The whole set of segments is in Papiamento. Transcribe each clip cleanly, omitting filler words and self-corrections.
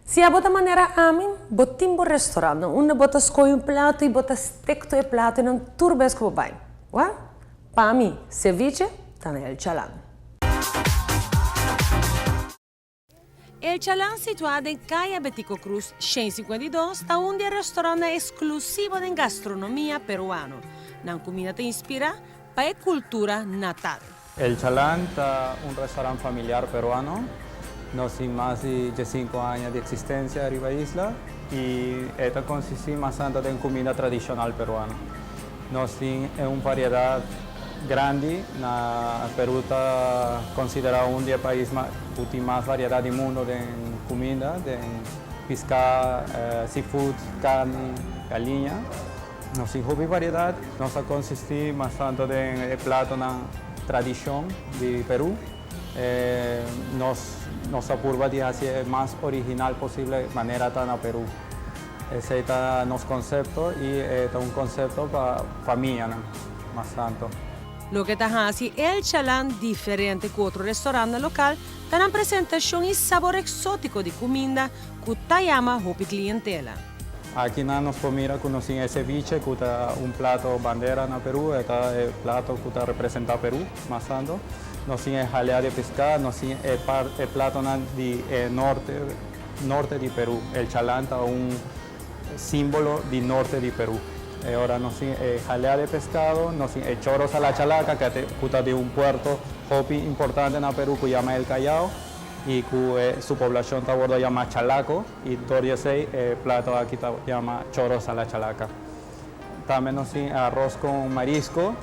Si abo ta manera ami, bo tin bo restaurant na unda bo ta scoge un plato y bo ta stick to e platonan tur bes cu bo bay. Well, pa mi, ceviche ta na El Chalán. El Chalán situá den Kaya Betico Cruz 152 ta un di e restaurantnan exclusivo den gastronomia peruano. Nan cuminda ta inspira pa e cultura natal. El Chalán ta un restaurant familiar peruano. Nos tin mas di diescinco aña di existencia riba isla y e ta consisti mas tanto den cuminda tradicional peruano. Nos tin un variedad grandi na Peru ta considera un di e pais cu tin mas variedad di mundo den cuminda, den pisca, seafood, carni, galiña. Nos tin hopi variedad. Nos ta consisti mas tanto den e platonan tradicion di Peru. Nos nos ta purba di haci e mas original posible manera ta na Peru. Esey ta nos concepto y e ta un concepto pa famianan mas tanto. Loke ta haci El Chalán diferente cu otro restaurantnan local ta nan presentacion y sabor exotico di cuminda cu ta yama hopi clientela. Aki nan nos por mira cu nos tin e ceviche cu ta un plato bandera na Peru, e ta e plato cu ta representa Peru mas tanto. Nos tin e jalea de pisca, nos tin e e platonan di e norte, norte di Peru. El Chalán ta un simbolo di norte di Peru. E ora nos tin e jalea de pescado, nos tin e choros a la chalaca cu ta di un puerto hopi importante na Peru cu yama El Callao y cu su poblacion ta wordo yama chalaco. Y dor di esey e plato aki ta yama choros a la chalaca. Tambe nos tin arroz con marisco,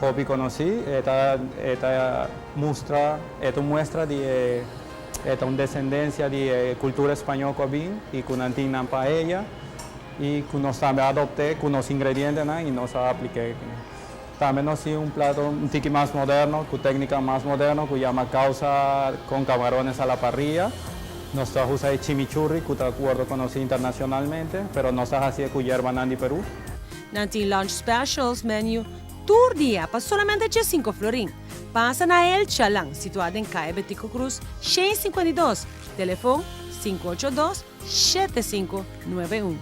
hopi conoci. E ta e ta mustra, e ta un muestra di e e ta un descendencia di e cultura español cu a bin y cu nan tin nan paella y cu nos tambe a adopte cu nos ingredientenan y nos a aplique. Tambe nos tin un plato un tiki mas moderno, cu tecnica mas moderno cu yama causa con camarones a la parrilla. Nos ta usa e chimichurri cu ta wordo conoci internacionalmente, pero nos ta haci e cu yerbanan di Peru. Nan tin lunch specials menu tur dia pa solamente diescinco florin. Pasa na El Chalán, situa den Calle Betico Cruz 152, telefon 582 7591.